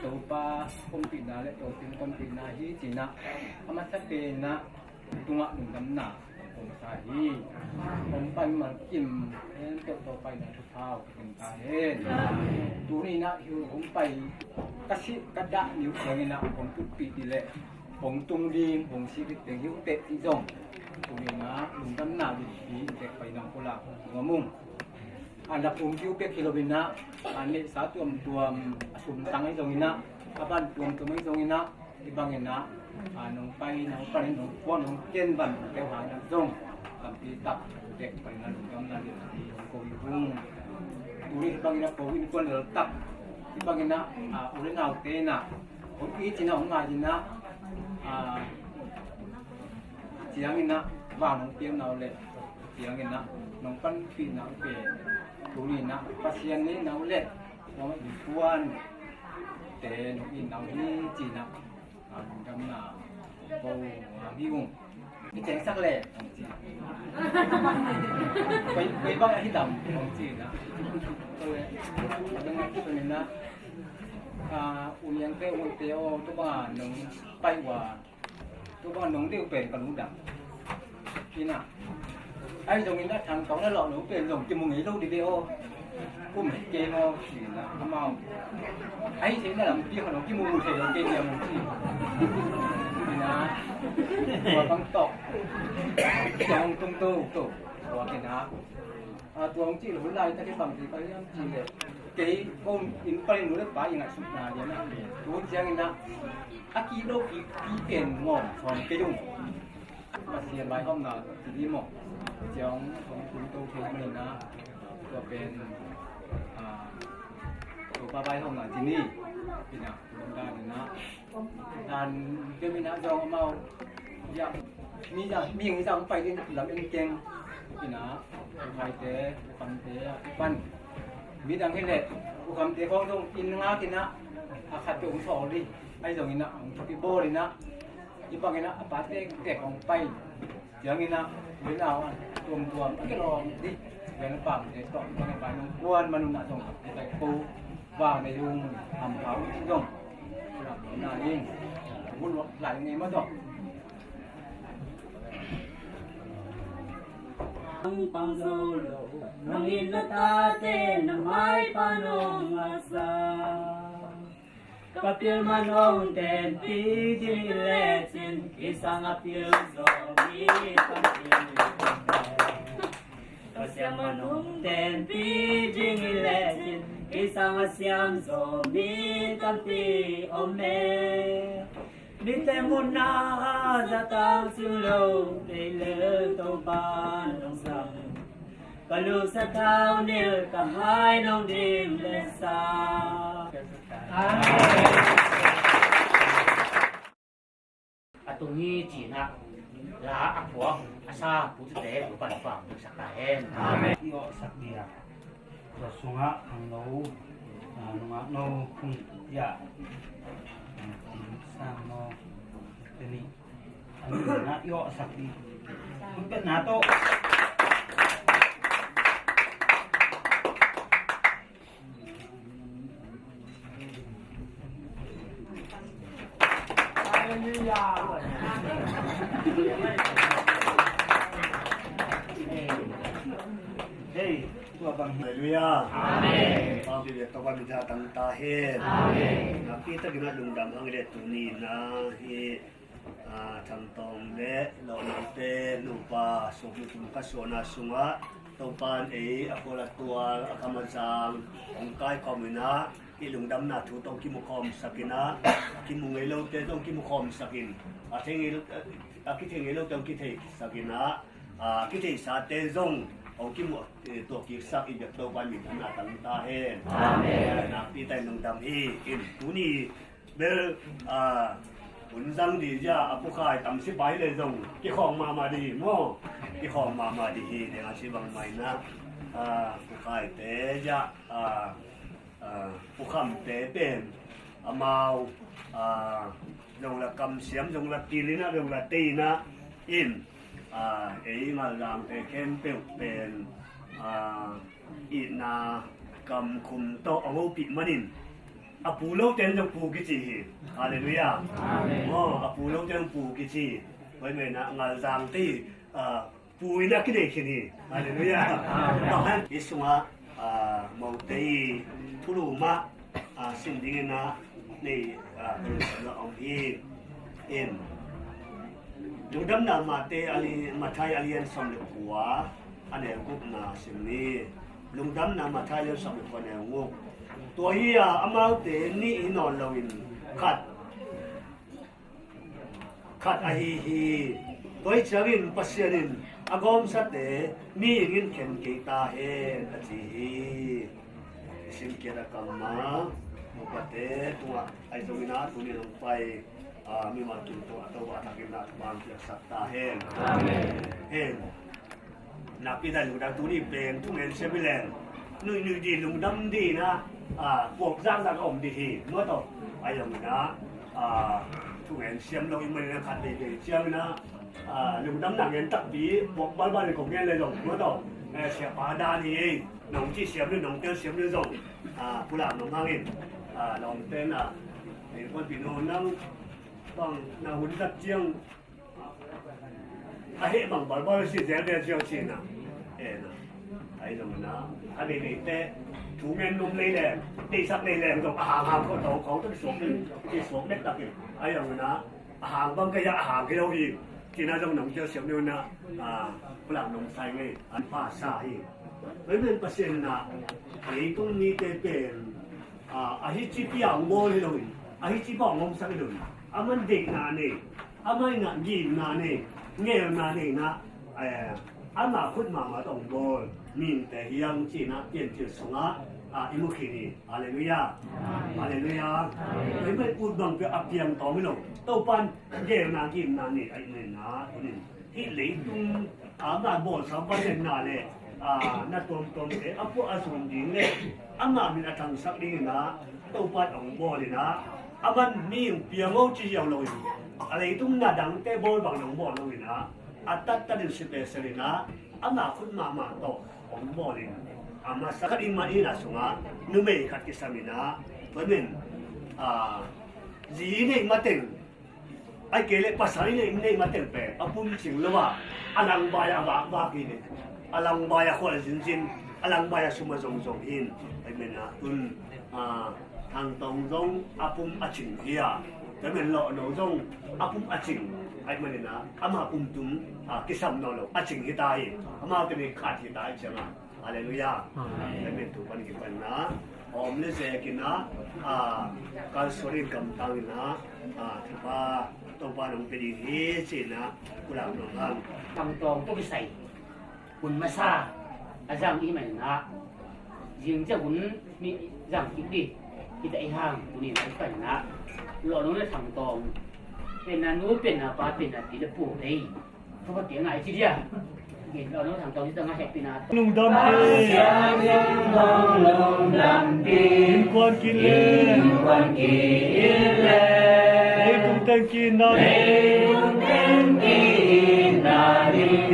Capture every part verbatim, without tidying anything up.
Topa ompihna le Topa ompihna hi cinah a masa penah tungah lungdamna kong sa hi. Hong pai malkim en tawh Topa inah thupha hong pia ta hen. Tuninah hi hong pai ka sih ka dah niu cianginah hong tutpih dih leh hong tung ding hong sih dih teng hi uh teh cih zong tuninah lungdamna dih hi. Tek pai nang pula hong tung a mung a na pum kiu pek hi loinah a neihsa tuamtuam a sum tang ahi zonginah a van tuamtuam ahi zonginah i banginah a nong pai nong pan nong puan nong ken van teuh hanginah zong tampi tak tek pai na lungdamna dih hi hong ko hi hong. Tuni hi banginah ko innkuan leltak hi banginah a u le naute inah hong i cinah hong ngai inah a cianginah vang nong piang nau le cianginah nong panpih nau pen tuninah Pasian ni nau le hong innkuan te nong in nau hi cinah a lungdamna ko a mi ung. I tengsak le hong ci. Koi koi bang ahi dam hong ci na. Ko le a dang a tuninah a uniang te ung te o tu bang a nong pai ua tu bang nong deuh pen ka lungdam. Inah ahi zonginah thang kong na lawh lo pen zong kimu ngei lo dih ve aw. Kum hi kei maw cinah amau ahi thei na lampi kha lo kimu mu thei lo kei diam hong ci. Inah tua bang tawh ciang hong tung to to tua kinah a tua hong cih lo hun lai tak i bang ci ka hiam ci le kei ko in pa in nu le pa i ngaihsutna lian a tu cianginah a kilo pi pi pen ngawm sawn kei ung. Pasian vaihawmna ci ni maw? Ciang hong tung to thei maninah tua pen a Topa vaihawmna ci ni. Inah lungdam inah dan kei minah zong amau ya mi ya mi hong zang pai din lam en keng. Inah ukhaite ukhamte a pan midang hi leh ukhamte khawng zong in ngak inah a khat peuh hong sawl dih ahi zonginah hong thok i bawl inah i banginah a pa tektek hong pai cianginah ui lau a tuamtuam a kilawm dih ven a pamte tawh i banginah nong kuan manunah zong a pai ko vang nei hong hampha uh zong na in hun lai ngei mah zong. Nong pang zo lo nong in na tate na mai pa nong a sa. Ka pil man hong tenpih ding hi lecin kisang a pil zo mi tampi. Ka siam man hong tenpih ding hi lecin kisang a siam zo mi tampi om e. Mite munna a zatang sing lo kei le Topa nong sang. Ka lusa thau nil ka hai nong dim le sa. Amen. A tung hi cinah la a phuak a sa putute upan fang sak ta hen. Amen. I awh sak dia. Tua sungah khangno nungakno hong dia. Sangno teni. An na i awh sak dih. Hong petna tawh. Hei, tua bang hi. Halleluia. Amen. Bang bi biak tawh bang bi tha tang ta hen. Amen. Nakpi takin a lungdam hang le tuni na hi. Thangtawng le lawhnaute nupa sawm kum ka suahna sungah Topa in ei a khual a tual a kam a zang hong kaikhawm inah hih lungdamna thu tawh hong kimukhawmsak inah a kimu ngei lote tawh hong kimukhawmsak in a thei ngei a kithei ngei lote hong kitheisak inah a kitheisate zong hong kimuh tuahkiksak i biak Topa in minthanna tang ta hen. Amen. Nakpi takin lungdam hi in tuni bel a hun zang dih zia a Pu Khai tam sipai le zong kikhawng mahmah dih hi maw? Kikhawng mahmah dih hi deng a si bangmah inah a Pu Khaite zia a Pu Khamte pen amau a zong la kamsiam zong la til inah zong la tei inah in a ei ngalzangte khempeuh pen a itna kamkhum tawh a hopih manin A pu lo ten zong pu kici hi. Halleluiah. Amen. Aw, a pu lo ten pu kici. Tua ahih manin ah ngalzang te hi, ah, pu in ah kinei khin hi. Halleluiah. Amen. Tua ahih manin hih sungah, ah, mote i thulu mah, ah, sin dingin ah nei, ah, a om hi. In Lungdamna Mate a li-, Matthai a lian sawm le kua, a neu gukna sim ni. Lungdamna Matthai a lian sawm le kua, a neu guk. Tua hi a, amaute nih hi nawn loin khat, khat ahi hi. Tua ahih ciangin Pasian in a gawmsate mihing in khen kei ta hen, a ci hi. I simkhiat a kam a, upate tungah ahi zongin ah tuni hong pai, ah, mimal kim tungah Topa thak in ah thupha hong piaksak ta hen. Amen. Hen. Nakpi takin lungdam, tuni pen thungen siam hi leng, nuih nuih ding, lungdam ding in ah, ah, puak zakzak a om ding hi. Maw taw, ahi zongin ah, ah, thungen siam lo ahih manin ah khat veivei ciangin ah, ah, lungdamna ngen takpi, puak balbal in kong ngen leh zong, maw taw, eh, siapa dan hi ei. Nong cih siam le, nong tel siam le zong, ah, pulak nong hangin, ah, lawmte in ah, eh, innkuanpihnu nang bang na hun zat ciang a heh bang balbal si zel zel ciang ci-in ah, eh, na, ahi zongin ah, a veiveite thu ngen nuam lei leng, deihsak lei leng zong a hanghang khawng tawh khawng tawh kisuak ding, kisuak dektak in, ahi zongin ah, a hang bang ka hia, a hang kei lo hi, ci-in ah zong nong tel siam ni un ah, ah, pulak nong sai ngei, an pha sa hi. Tua ahih manin Pasian in ah, leitung mite pen, ah, a hih ci pi a hong bawl hi loin, a hih ci pi a hong omsak hi loin, aman deihna nei, aman in ah gimna nei, ngelna nei in ah, eh, ama khut mahmah tawh hong bawl mihingte hi hang ci-in ah Piancil sungah, ah, i mu khin hi. Halleluiah. Halleluiah. Tua ahih manin ut bang pen a piang tawm hi lo. Topa in gelna gimna nei ahih manin ah, tunin hih leitung, ah, ama bawlsa, vangliatna le, ah, na tuamtuamte a puah a zuan ding le ama min a thangsak dingin ah Topa in hong bawl in ah, aman mi hong piang o ci ziau loin, a leitung na dangte bawl bangin hong bawl loin ah, a tattatin special in ah, ama khut mahmah tawh hong bawlin, a masa khat in mah inn a sungah numei khat kisam in ah, tua ahih manin, ah, zi i neih mateng, ahih kei leh pasal i neih, neih mateng pen a pum cing lo a, a langbai a vakvak hi leh, a langbai a khual zinzin, a langbai a sum a zongzong hi. Tua ahih manin ah tun, ah, Thangtawng zong a pum a cing hi a, tua ahih manin Lawhno zong a pum a cing ahih manin ah, ama pum tung, ah, kisam nawn lo, a cing hi ta hi. Amaute nih khat hi ta ahih ciangin ah. Halleluiah. Amen. Tua ahih manin tu pan kipan in ah, a om le zek in ah, ah, kalsuan in gamtang in ah, ah, thupha Topa in hong pia ding hi ci-in ah pulak nuam hang. Thangtawng tawh kisai hun masa a zang i hih manin ah, zing ciang hun nih zang kik ding hi ta ahih hang, tuni in ah i pan in ah, Lawhno le Thangtawng, penna nu, penna pa, penna pi le pu, hei, Topa kiangah i ci dia. Lawhno Thangtawng ci tangah hehpihna, lungdam ki. Innkuan ki le. Leitung teng ki-itna ding.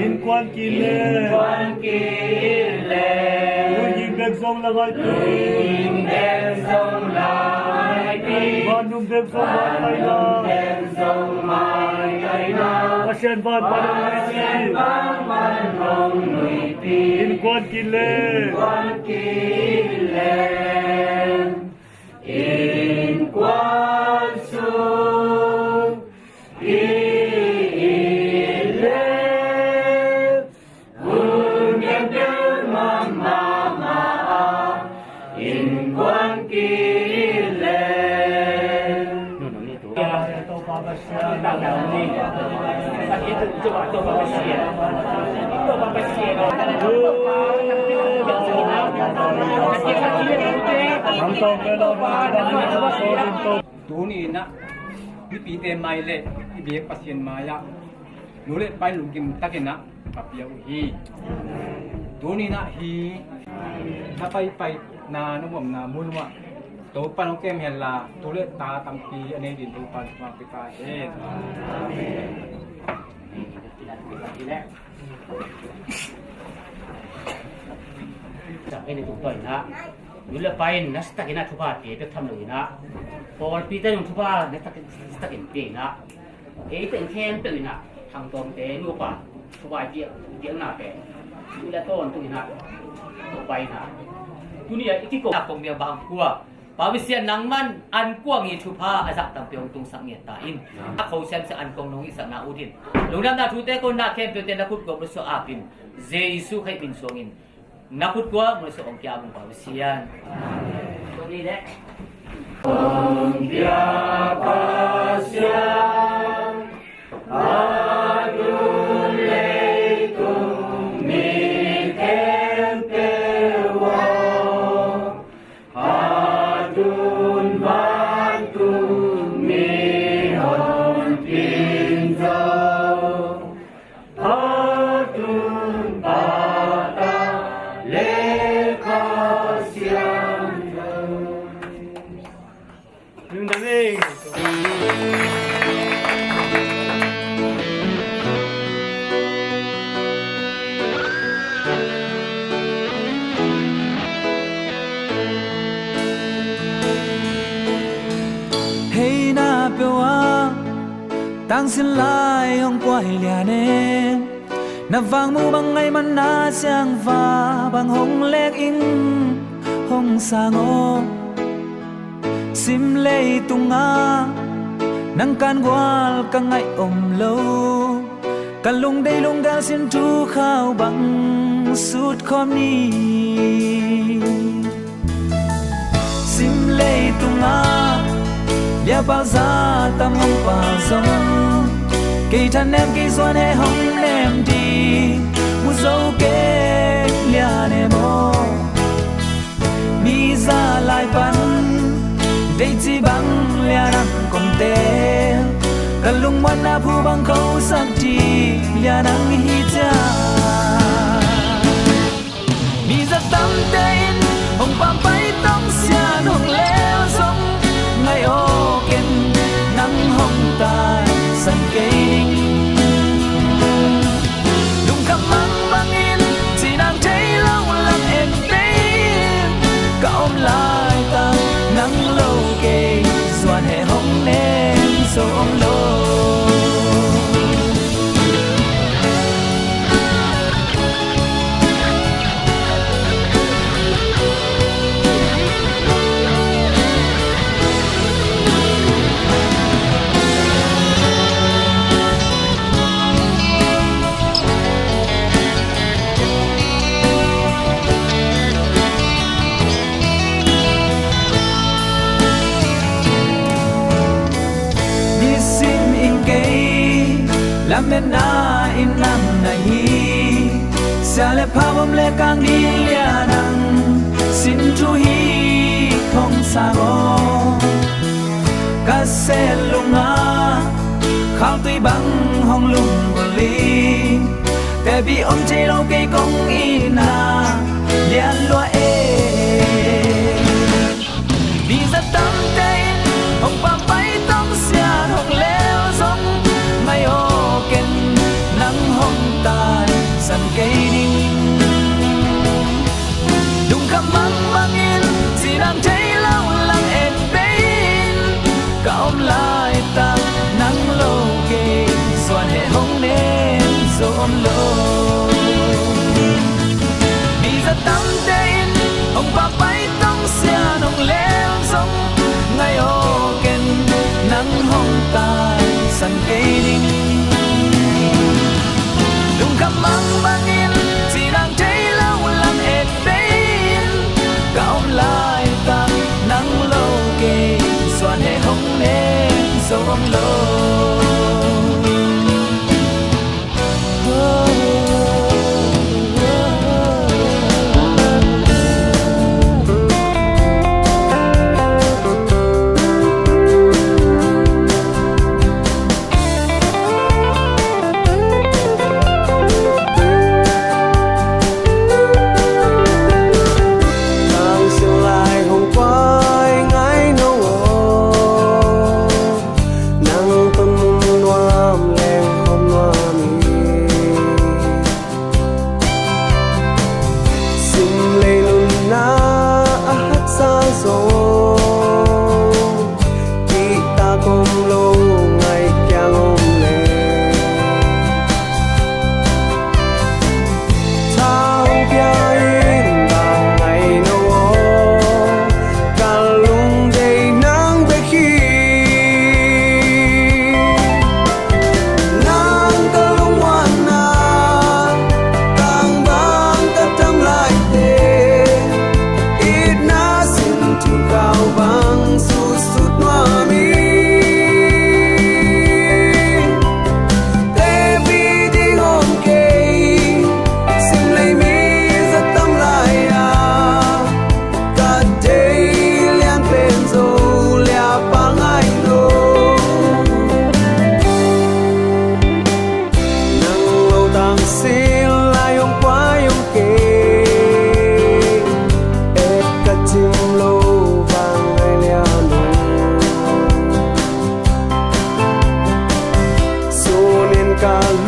Innkuan ki le. Tuiging bek zong la ngaipi. Vannung bek zong la ngaipi. Pasian van pan hong nuihpih. Innkuan ki le. Innkuan sung i it leh, hun piangtel mahmah a, innkuan ki-it leh. Tuni in ah mipite mai le i biak Pasian mai-ah nu le pa in lungkim takin ah ka pia uh hi. Tuni in ah hih na paipaina, na omna mun uah Topa in hong kem hen la, tu le ta tampi a nei dingin Topa in thupha hong pia ta hen. Nu le pa in nasatakin ah thupha pia bek tham lo in ah, pawlpite in thupha nasatakin pia in ah, ei teng khempeuh in ah Thang Tawmte nupa thupha i piak, piakna pen tu le tawntung in ah, thupha in ah, tuni a i kiko a kong bia bang kua, Pa Pasian nangman an kuang i thupha a zah tampi hong tungsak ngiat ta in. A kho siamsia an kong nong hihsakna ut in, lungdamna thute kong na khempeuhte na khut kong na suah ap in, Jesu Khrih min suangin na khut kong na suah hong kia bang Pa Pasian. Amen. Tuni le. Hong kia Pasian, a dun leitung mi khempeuh aw, a dun vantung mi honpin Zo, a dun Pate le Kha Siangtho. Lungdam ei. Hei na peuh ah tangsin lai hong kuai lian e. Na vang mu bang ngaih man na siangva bang hong lek in hong sang aw. Sim leitungah nang kan gual ka ngaih om lo. Ka lungdei lunggal sin thu khau bang sut khawm ni. Sim leitungah liapau za tam hong pau zong, kei thanem kei zuan he hong nem ding mu zo kei lian e maw. Mi za lai pan deici bang lian ang kong teel, ka lungmuanna phu bang khosak ding lian ang hi ciang. Mi za tamte in hong pampai tong sian hong lel zong, ngai aw ken nang hong taisan kei ding. Lungkham mang bangin cinang thei lo lam en pei in, ka om laitak nang lo kei zuan he hong nem zo om lo. Nisim in kei lametna in nam na hi. Sia le pha bawm le kang ding lian ang sin thu hi hong sang aw. Ka sel lungah khautui bang hong lunggulh in, tepi om thei lo kei kong itna lian lua e. Mi za tamte in hong pampai tong sian hong lel zong, ngai aw ken nang hong taisan kei ding. Lungkham mang bangin cinang thei lo lam en pei in, ka om laitak nang lo kei zuan he hong nem zo om lo. Mi za tamte in hong pampai tong sian hong lel zong, ngai aw ken nang hong taisan kei ding. Lungkham mang bangin cinang thei lo lam et pei in, ka om laitak nang lo kei zuan he hong nem zo om lo. Tangsil lai hong pai ngai no aw, nang tun mu Ka